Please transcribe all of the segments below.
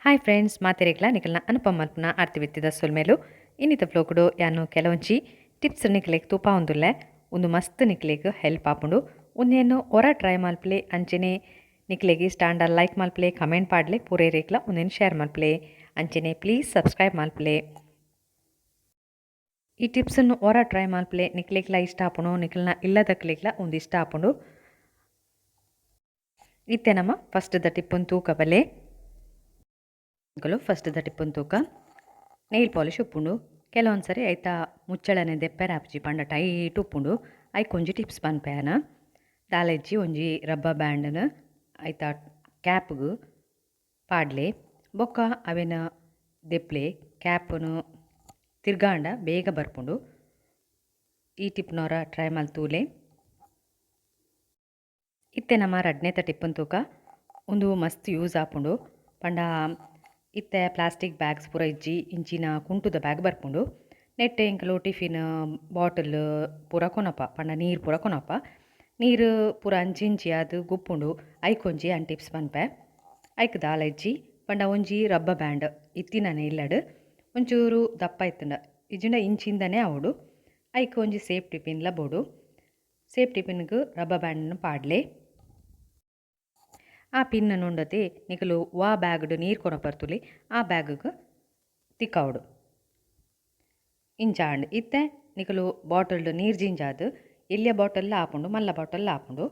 Hi friends, ಮಾತೆರೆಗ್ಲ ನಿಕಲ್ನ ಅನುಪಮ ಮಲ್ಪುನ ಆರ್ತಿ ಸೊಲ್ಮೆಲು. ಇನ್ನಿತ ವ್ಲೋಗ್ಡು ಯಾನು ಕೆಲವೊಂಜಿ ಟಿಪ್ಸ್ ನಿಕ್ಲೆಗ್ ತೂಪಾವೊಂದುಲ್ಲೆ. ಉಂದು ಮಸ್ತ್ ನಿಕ್ಲೆಗ್ ಹೆಲ್ಪ್ ಆಪುಂಡು. ಉಂದೆನ್ ಒರ ಟ್ರೈ ಮಲ್ಪಲೆ. ಅಂಚೆನೆ ನಿಕ್ಲೆಗ್ ಇಷ್ಟ ಆಂಡ ಲೈಕ್ ಮಲ್ಪಲೆ, ಕಮೆಂಟ್ ಪಾಡ್ಲೆ, ಪೂರೇರೆಗ್ಲ ಉಂದೆನ್ ಶೇರ್ ಮಲ್ಪಲೆ. ಅಂಚೆನೆ ಪ್ಲೀಸ್ ಸಬ್ಸ್ಕ್ರೈಬ್ ಮಲ್ಪಲೆ. ಈ ಟಿಪ್ಸನ್ನು ಒರ ಟ್ರೈ ಮಲ್ಪಲೆ, ನಿಕ್ಲೆಗ್ಲ ಇಷ್ಟ ಆಪುಂಡು, ನಿಕ್ಲ್ನ ಇಲ್ಲದಕ್ಲೆಗ್ಲ ಉಂದು ಇಷ್ಟ ಆಪುಂಡು. ಇತ್ತೆ ನಮ್ಮ ಫಸ್ಟ್ ದ ಟಿಪ್ಪನ್ ತೂಕ ಬಲೆ. ಫಸ್ಟ್ ದ ಟಿಪ್ಪನ್ ತೂಕ. ನೈಲ್ ಪಾಲಿಶ್ ಉಪ್ಪುಂಡು. ಕೆಲವೊಂದು ಸರಿ ಐತ ಮುಚ್ಚಳನೆ ದೆಪ್ಪೆರೆ ಆಪುಜಿ, ಪಂಡ ಟೈಟ್ ಉಪ್ಪುಂಡು. ಐಕ್ ಒಂಜಿ ಟಿಪ್ಸ್ ಪನ್ಪೆ. ದಾಲೆಜ್ಜಿ, ಒಂಜಿ ರಬ್ಬರ್ ಬ್ಯಾಂಡ್ನ್ ಐತ ಕ್ಯಾಪ್ಗ್ ಪಾಡ್ಲೆ. ಬೊಕ್ಕ ಅವೆನ ದೆಪ್ಲೆ. ಕ್ಯಾಪ್ನು ತಿರ್ಗಾಂಡ ಬೇಗ ಬರ್ಪುಂಡು. ಈ ಟಿಪ್ನೊರ ಟ್ರೈ ಮಲ್ತೂಲೆ. ಇತ್ತೆ ನಮ್ಮ ರಡ್ನೇತ ಟಿಪ್ಪನ್ ತೂಕ. ಉಂದು ಮಸ್ತ್ ಯೂಸ್ ಆಪುಂಡು. ಪಂಡ ಇತ್ತೆ ಪ್ಲಾಸ್ಟಿಕ್ ಬ್ಯಾಗ್ಸ್ ಪೂರ ಇಜ್ಜಿ, ಇಂಚಿನ ಕುಂಟುದ ಬ್ಯಾಗ್ ಬರ್ಪುಂಡು. ನೆಟ್ ಎಂಕುಲು ಟಿಫಿನ್ ಬಾಟಲ್ ಪೂರ ಕೊನೊಪ, ಪಂಡ ನೀರು ಪೂರ ಕೊನೊಪ. ನೀರು ಪೂರ ಅಂಚಿ ಇಂಚಿ ಆದ್ ಗುಪ್ಪುಂಡು. ಐಕ್ ಒಂಜಿ ಯಾನ್ ಟಿಪ್ಸ್ ಪನ್ಪೆ. ಐಕ್ ದಾಲ ಇಜ್ಜಿ ಪಂಡ, ಒಂಜಿ ರಬ್ಬರ್ ಬ್ಯಾಂಡ್ ಇತ್ತಿನನೆ ಇಲ್ಲಡ್ ಒಂಚೂರು ದಪ್ಪ ಇತ್ತುಂಡ, ಇಜ್ಜಿಂಡ ಇಂಚಿಂದನೇ ಆವೊಡು. ಐಕ್ ಒಂಜಿ ಸೇಫ್ಟಿ ಪಿನ್ಲ ಬೋಡು. ಸೇಫ್ಟಿ ಪಿನ್ಗ್ ರಬ್ಬರ್ ಬ್ಯಾಂಡ್ನ್ ಪಾಡ್ಲೆ. ಆ ಪಿನ್ ಉಂಡತೆ ನಿಕುಲು ವಾ ಬ್ಯಾಗ್ಡ್ ನೀರು ಕೊನೊಪರ್ತುಲಿ, ಆ ಬ್ಯಾಗ್ಗೆ ತಿಕ್ಕಾವೊಡು. ಇಂಚ ಆಂಡ್. ಇತ್ತೆ ನಿಕುಲು ಬಾಟಲ್ಡ್ ನೀರು ಜಿಂಜಾದ್, ಎಲ್ಯ ಬಾಟಲ್ ಆಪುಂಡು, ಮಲ್ಲ ಬಾಟಲ್ ಆಪುಂಡು,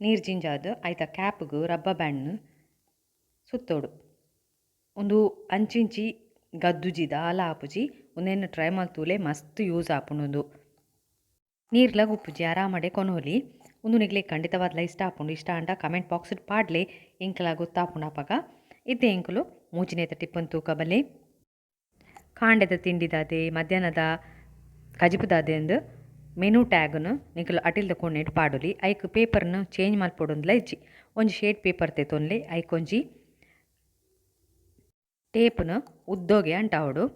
ನೀರು ಜಿಂಜಾದ್ ಐತ ಕ್ಯಾಪ್ಗ್ ರಬ್ಬರ್ ಬ್ಯಾಂಡ್ನ್ ಸುತ್ತೋಡು. ಉಂದು ಅಂಚಿಂಚಿ ಗದ್ದುಜಿ, ದಾಲ ಆಪುಜಿ. ಉಂದೆನ್ ಟ್ರೈ ಮಲ್ತೂಲೆ, ಮಸ್ತ್ ಯೂಸ್ ಆಪುಂಡು ಉಂದು. ನೀರ್ಲ ಗುಪ್ಪುಜಿ, ಆರಾಮಡೆ ಕೊನೊಲಿ. ಉಂದು ನಿಕ್ಲೆಗ್ ಖಂಡಿತವಾದ್ಲ ಇಷ್ಟ ಆಪುಂಡು. ಇಷ್ಟ ಆಂಡ ಕಮೆಂಟ್ ಬಾಕ್ಸ್ ಪಾಡ್ಲೆ, ಎಂಕಲ ಗೊತ್ತಾಪುಂಡು ಅಪಗ. ಇತ್ತೆ ಎಂಕುಲು ಮೂಜಿನೇತ ಟಿಪ್ಪನ್ ತೂಕ ಬಲೆ. ಕಾಂಡೆದ ತಿಂಡಿದಾದೆ, ಮಧ್ಯಾಹ್ನದ ಕಜಿಪುದಾದೆ ಅಂದ್ ಮೆನು ಟ್ಯಾಗ್ನು ನಿಕುಲು ಅಟಿಲ್ದ ಕೋಣೆಡ್ ಪಾಡೊಲಿ. ಐಕ್ ಪೇಪರ್ನ್ ಚೇಂಜ್ ಮಲ್ಪೊಡುಂದ್ಲ ಇಜ್ಜಿ. ಒಂಜಿ ಶೇಡ್ ಪೇಪರ್ ದೆತೊನ್ಲೆ. ಐಕ್ ಒಂಜಿ ಟೇಪ್ನು ಉದ್ದೋಗೆ ಅಂಟಾವೊಡು.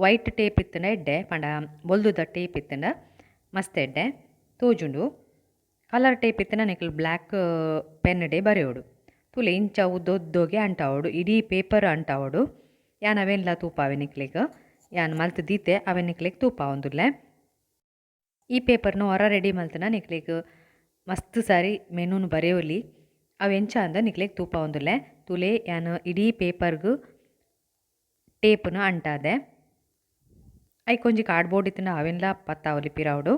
ವೈಟ್ ಟೇಪ್ ಇತ್ತ್ಂಡ ಎಡ್ಡೆ. ಪಂಡ ಬೊಲ್ದುದ ಟೇಪ್ ಇತ್ತ್ಂಡ ಮಸ್ತ್ ಎಡ್ಡೆ ತೋಜುಂಡು. ಕಲರ್ ಟೇಪ್ ಇತ್ತ್ಂಡ ನಿಕುಲು ಬ್ಲ್ಯಾಕ್ ಪೆನ್ ಡೇ ಬರೆಯೊಡು. ತೂಲೆ, ಇಂಚ ಉದ್ದೋಗೆ ಅಂಟಾವೊಡು, ಇಡೀ ಪೇಪರ್ ಅಂಟಾವೊಡು. ಯಾನ್ ಅವೆನ್ಲ ತೂಪಾವೆ ನಿಕ್ಲೆಗ್. ಯಾನ್ ಮಲ್ತ್ ದೀತೆ, ಅವೆನ್ ನಿಕ್ಲೆಗ್ ತೂಪಾವೊಂದುಲ್ಲೆ. ಈ ಪೇಪರ್ನ ಒರ ರೆಡಿ ಮಲ್ತ್ಂಡ ನಿಕ್ಲೆಗ್ ಮಸ್ತ್ ಸಾರಿ ಮೆನುನು ಬರೆಯೊಲಿ. ಅವು ಎಂಚ ಅಂದ್ ನಿಕ್ಲೆಗ್ ತೂಪಾವೊಂದುಲ್ಲೆ. ತೂಲೆ, ಯಾನ್ ಇಡೀ ಪೇಪರ್ಗ್ ಟೇಪ್ನು ಅಂಟಾದೆ. ಐಕ್ ಒಂಜಿ ಕಾರ್ಡ್ಬೋರ್ಡ್ ಇತ್ತ್ಂಡ ಅವೆನ್ಲ ಪತ್ತಾವೊಲಿ ಪಿರಾವುಡು.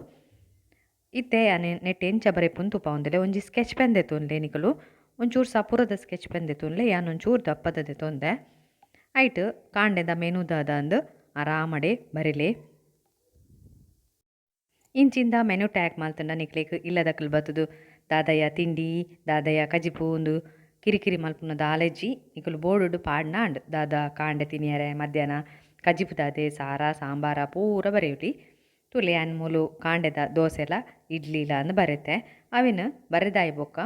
ಇತ್ತೆ ಯಾನ್ ನೆಟ್ ಎಂಚ ಬರೆಪುಂದು ತೂಪಾವೊಂದುಲ್ಲೆ. ಒಂಜಿ ಸ್ಕೆಚ್ ಪೆನ್ ದೆತೊನ್ಲೆ. ನಿಕುಲು ಒಂಚೂರು ಸಪುರದ ಸ್ಕೆಚ್ ಪೆನ್ ದೆತೊನ್ಲೆ. ಯಾನ್ ಒಂಚೂರು ದಪ್ಪದ ದೆತೊಂದೆ. ಐಟ್ ಕಾಂಡೆದ ಮೆನು ದಾದ ಅಂದ್ ಆರಾಮಡೆ ಬರೆಲೆ. ಇಂಚಿಂದ ಮೆನು ಟ್ಯಾಗ್ ಮಲ್ತ್ಂಡ ನಿಕ್ಲೆಗ್ ಇಲ್ಲದಕುಲು ಬತ್ತುದು ದಾದಯ ತಿಂಡಿ, ದಾದಯ ಕಜಿಪು ಉಂದು ಕಿರಿಕಿರಿ ಮಲ್ಪುನ ದಾಲ ಇಜ್ಜಿ. ನಿಕುಲು ಬೋರ್ಡುಡು ಪಾಡ್ನ ಆಂಡ್. ದಾದ ಕಾಂಡೆ ತಿನಿಯರೆ, ಮಧ್ಯಾಹ್ನ ಕಜಿಪು ದಾದೆ, ಸಾರ, ಸಾಂಬಾರ ಪೂರ ಬರೆಯೊಲಿ. ತೂಲೆ, ಯಾನ್ ಮೂಲು ಕಾಂಡೆದ ದೋಸೆಲ ಇಡ್ಲಿಲ ಅಂದ್ ಬರೆತೆ. ಅವೆನ್ ಬರೆದಾಯಿ ಬೊಕ್ಕ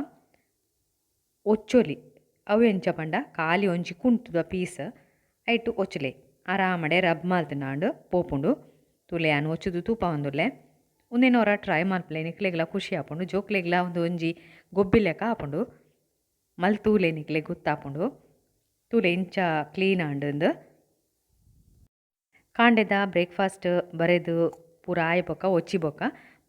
ಒಚ್ಚೊಲಿ. ಅವು ಎಂಚ ಪಂಡ, ಖಾಲಿ ಒಂಜಿ ಕುಂಟುದ ಪೀಸ್, ಐಟ್ ಒಚ್ಚುಲೆ. ಆರಾಮಡೆ ರಬ್ ಮಲ್ತ್ಂಡ ಪೋಪುಂಡು. ತೂಲೆ, ಯಾನ್ ಒಚ್ಚುದು ತೂಪಾವೊಂದುಲ್ಲೆ. ಉಂದೆನ್ ಒರ ಟ್ರೈ ಮಲ್ಪುಲೆ, ನಿಕ್ಲೆಗ್ಲ ಖುಷಿ ಆಪುಂಡು. ಜೋಕ್ಲೆಗ್ಲ ಉಂದು ಒಂಜಿ ಗೊಬ್ಬಿ ಲೆಕ್ಕ ಆಪುಂಡು. ಮಲ್ತೂಲೆ, ನಿಕ್ಲೆಗ್ ಗೊತ್ತಾಪುಂಡು. ತೂಲೆ, ಇಂಚ ಕ್ಲೀನ್ ಆಂಡ್. ಕಾಂಡೆದ ಬ್ರೇಕ್ಫಾಸ್ಟ್ ಬರೆದು ಪೂರ ಆಯಿ ಬೊಕ್ಕ, ಒಚ್ಚಿ ಬೊಕ್ಕ,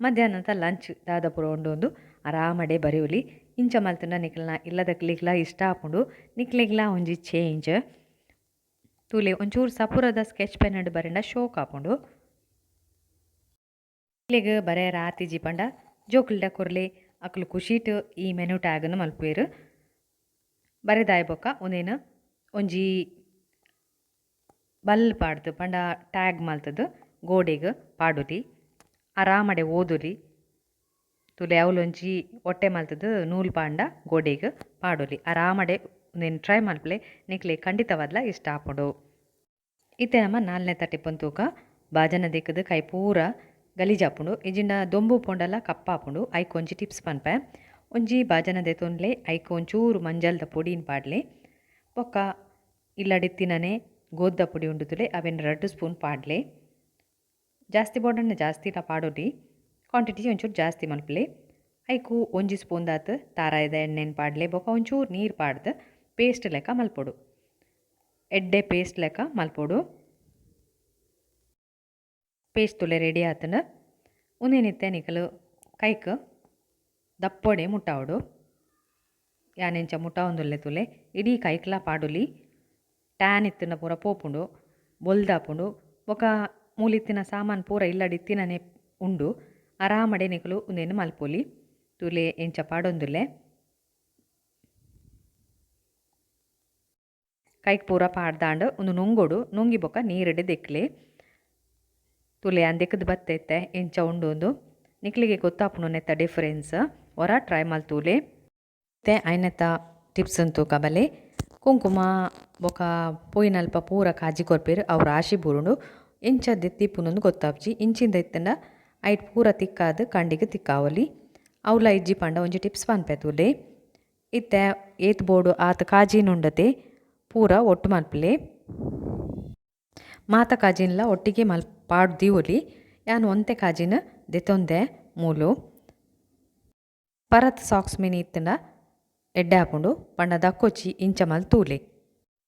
ಮಧ್ಯಾಹ್ನದ ಲಂಚ್ ದಾದ ಪೂರ ಉಂಡು ಆರಾಮಡೆ ಬರೆಯೊಲಿ. ಇಂಚ ಮಲ್ತ್ಂಡ ನಿಕಲ್ನ ಇಲ್ಲದಕ್ಲೆಗ್ಲ ಇಷ್ಟ ಆಪುಂಡು, ನಿಕ್ಲೆಗ್ಲ ಒಂಜಿ ಚೇಂಜ್. ತೂಲೆ, ಒಂಚೂರು ಸಪುರದ ಸ್ಕೆಚ್ ಪೆನ್ ಬರೆಂಡ ಶೋಕ್ ಆಪುಂಡು. ನಿಕ್ಲೆಗ್ ಬರೆಯರ ಆತಿಜಿ ಪಂಡ ಜೋಕುಲ್ಡ ಕೊರ್ಲೆ. ಅಕುಲು ಖುಷಿಟ್ ಈ ಮೆನು ಟ್ಯಾಗನ್ನು ಮಲ್ಪುವೆರ್. ಬರೆದಾಯಿ ಬೊಕ್ಕ ಉಂದೆನ್ ಒಂಜಿ ಬಲ್ಲ್ ಪಾಡ್ದು, ಪಂಡ ಟ್ಯಾಗ್ ಮಲ್ತುದು ಗೋಡೆಗ್ ಪಾಡೊಲಿ. ಆರಾಮಡೆ ಓದೊಲಿ. ತೂಲೆ, ಅವ್ಲೊಂಜಿ ಒಟ್ಟೆ ಮಲ್ತುದು ನೂಲು ಪಾಂಡ ಗೋಡೆಗ್ ಪಾಡೊಲಿ. ಆರಾಮಡೆ ಉಂದೆನ್ ಟ್ರೈ ಮಲ್ಪುಲೆ, ನಿಕ್ಲೆಗ್ ಖಂಡಿತವಾದ್ಲ ಇಷ್ಟ ಆಪುಂಡು. ಇತ್ತೆ ನಮ ನಾಲ್ನೇತ ಟಿಪ್ಪನ್ ತೂಕ. ಬಾಜನ ದೆಕ್ಕುದು ಕೈ ಪೂರ ಗಲೀಜಾಪುಂಡು, ಇಜ್ಜಿಂಡ ದೊಂಬು ಪೋಂಡಲ ಕಪ್ಪಾಪುಂಡು. ಐಕ್ ಒಂಜಿ ಟಿಪ್ಸ್ ಪನ್ಪೆ. ಒಂಜಿ ಬಾಜನ ದೆತೊನ್ಲೆ. ಐಕ್ ಒಂಚೂರು ಮಂಜಲ್ದ ಪೊಡಿನ್ ಪಾಡ್ಲೆ. ಬೊಕ್ಕ ಇಲ್ಲಡಿತ್ತಿನನೆ ಗೋದ್ದ ಪೊಡಿ ಉಂಡು ತೂಲೆ, ಅವೆನ್ 2 ಸ್ಪೂನ್ ಪಾಡ್ಲೆ. ಜಾಸ್ತಿ ಬೋಡಂಡ ಜಾಸ್ತಿಲ ಪಾಡೊಲಿ, ಕ್ವಾಂಟಿಟಿ ಒಂಚೂರು ಜಾಸ್ತಿ ಮಲ್ಪುಲೆ. ಐಕು ಒಂಜಿ ಸ್ಪೂನ್ ದಾತ್ ತಾರಾಯಿದ ಎಣ್ಣೆನ್ ಪಾಡ್ಲೆ. ಬೊಕ್ಕ ಒಂಚೂರು ನೀರು ಪಾಡ್ದು ಪೇಸ್ಟ್ ಲೆಕ್ಕ ಮಲ್ಪೊಡು. ಎಡ್ಡೆ ಪೇಸ್ಟ್ ಲೆಕ್ಕ ಮಲ್ಪೊಡು. ಪೇಸ್ಟ್ ತೂಲೆ ರೆಡಿ ಆತ್ಂಡ್. ಉಂದೆನ್ ಇತ್ತೆ ನಿಕುಲು ಕೈಕ್ ದಪ್ಪೊಡೆ ಮುಟ್ಟಾವೊಡು. ಯಾನ್ ಇಂಚ ಮುಟ್ಟಾವೊಂದುಲ್ಲೆ ತೂಲೆ. ಇಡೀ ಕೈಕ್ಲಾ ಪಾಡೊಲಿ. ಟ್ಯಾನ್ ಇತ್ತ್ಂಡ ಪೂರ ಪೋಪುಂಡು, ಬೊಲ್ದಾಪುಂಡು. ಬೊಕ ಮೂಲಿತ್ತಿನ ಸಾಮಾನ್ ಪೂರ ಇಲ್ಲಡ್ ಇತ್ತಿನನೆ ಉಂಡು. ಆರಾಮಡೆ ನಿಕುಲು ಉಂದೆನ್ ಮಲ್ಪೊಲಿ. ತೂಲೆ ಎಂಚ ಪಾಡೊಂದುಲ್ಲೆ. ಕೈಕ್ ಪೂರ ಪಾಡ್ದಾಂಡ್ ಉಂದು ನುಂಗೊಡು. ನುಂಗಿ ಬೊಕ ನೀರ್ಡ್ ದೆಕ್ಲೆ. ತೂಲೆ ಯಾನ್ ದೆಕ್ದ್ ಬತ್ತೆ ಇತ್ತೆ ಎಂಚ ಉಂಡು ಉಂದು. ನಿಕ್ಲೆಗೆ ಗೊತ್ತಾಪುಂಡು ನೆತ್ತ ಡಿಫರೆನ್ಸ್. ಒರ ಟ್ರೈ ಮಲ್ತೂಲೆ. ಇತ್ತೆ ಐನೆತ ಟಿಪ್ಸ್ ತೂಕ ಬಲೆ. ಕುಂಕುಮ ಬೊಕ ಪೋಯಿನಲ್ಪ ಪೂರ ಕಾಜಿ ಕೊರ್ಪೆರ್ ಅವು ರಾಶಿ ಬೂರುಂಡು. ಎಂಚ ದೆತ್ತಿಪ್ಪುನು ಗೊತ್ತಾಪುಜಿ. ಇಂಚಿಂದ ಇತ್ತ್ಂಡ ಐಟ್ ಪೂರ ತಿಕ್ಕಾದ್ ಕಂಡಿಗ್ ತಿಕ್ಕಾವೊಲಿ. ಅವ್ಲ ಇಜ್ಜಿ ಪಂಡ ಒಂಜಿ ಟಿಪ್ಸ್ ಪನ್ಪೆ ತೂಲೆ. ಇತ್ತೆ ಏತ್ ಬೋಡು ಆತ್ ಕಾಜಿನ್ ಉಂಡತೆ ಪೂರ ಒಟ್ಟು ಮಲ್ಪುಲೆ. ಮಾತ ಕಾಜಿನ್ಲ ಒಟ್ಟಿಗೆ ಮಲ್ ಪಾಡ್ ದೀವೊಲಿ. ಯಾನ್ ಒಂತೆ ಕಾಜಿನ್ ದೆತೊಂದೆ ಮೂಲು. ಪರತ್ ಸಾಕ್ಸ್ ಮಿನಿ ಇತ್ತ್ಂಡ ಎಡ್ಡೆ ಆಪುಂಡು ಪಂಡ ದಕ್ಕೊಚಿ ಇಂಚ ಮಲ್ತ್ ತೂಲೆ.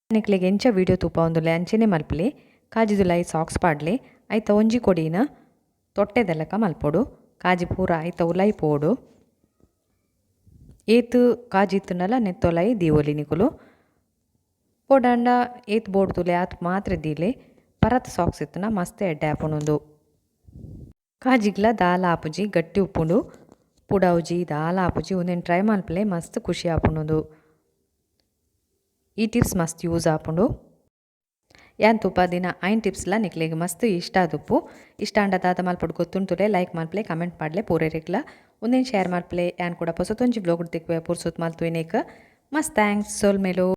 ನಿಕ್ಲೆಗ್ ಎಂಚ ವೀಡಿಯೋ ತೂಪಾವೊಂದುಲ್ಲೆ ಅಂಚೆನೆ ಮಲ್ಪುಲೆ. ಕಾಜಿದುಲಾಯಿ ಸಾಕ್ಸ್ ಪಾಡ್ಲೆ. ಐತ ಒಂಜಿ ಕೊಡಿನ್ ತೊಟ್ಟೆದ ಲೆಕ ಮಲ್ಪೊಡು. ಕಾಜಿ ಪೂರ ಐತ ಉಲಾಯಿ ಪೋವೊಡು. ಏತ್ ಕಾಜಿ ಇತ್ತ್ಂಡಲ ನೆತ್ತೊಲಾಯಿ ದೀವೊಲಿ ನಿಕುಲು. ಬೋಡಾಂಡ ಏತ್ ಬೋಡು ತೂಲೆ ಆತ್ ಮಾತ್ರ ದೀಲೆ. ಪರತ್ ಸಾಕ್ಸ್ ಇತ್ತ್ಂಡ ಮಸ್ತ್ ಎಡ್ಡೆ ಆಪುಂಡು ಉಂದು. ಕಾಜಿಗ್ಲ ದಾಲ ಆಪುಜಿ ಗಟ್ಟಿ ಉಪ್ಪುಂಡು. ಪುಡಾವುಜಿ ದಾಲ ಆಪುಜಿ. ಉಂದೆನ್ ಟ್ರೈ ಮಲ್ಪುಲೆ ಮಸ್ತ್ ಖುಷಿ ಆಪುಂಡು. ಈ ಟಿಪ್ಸ್ ಮಸ್ತ್ ಯೂಸ್ ಆಪುಂಡು. ಯಾನ್ ತೂಪಾದಿನ ಐನ್ ಟಿಪ್ಸ್ಲ ನಿಕ್ಲೆಗ್ ಮಸ್ತ್ ಇಷ್ಟ ಆದುಪ್ಪು. ಇಷ್ಟ ಆಂಡ ದಾದ ಮಲ್ಪೊಡು ಗೊತ್ತುಂಟುಲೆ. ಲೈಕ್ ಮಲ್ಪುಲೆ, ಕಮೆಂಟ್ ಪಾಡ್ಲೆ ಪೂರೆರೆಗ್ಲ. ಉಂದೆನ್ ಶೇರ್ ಮಲ್ಪುಲೆ. ಯಾನ್ ಕೂಡ ಪೊಸತೊಂಜಿ ವ್ಲಾಗ್ ತಿಕ್ಕುವೆ ಪುರ್ಸೊತ್ ಮಲ್ತುವಿನೇಕ್. ಮಸ್ತ್ thanks. ಸೊಲ್ಮೆಲು.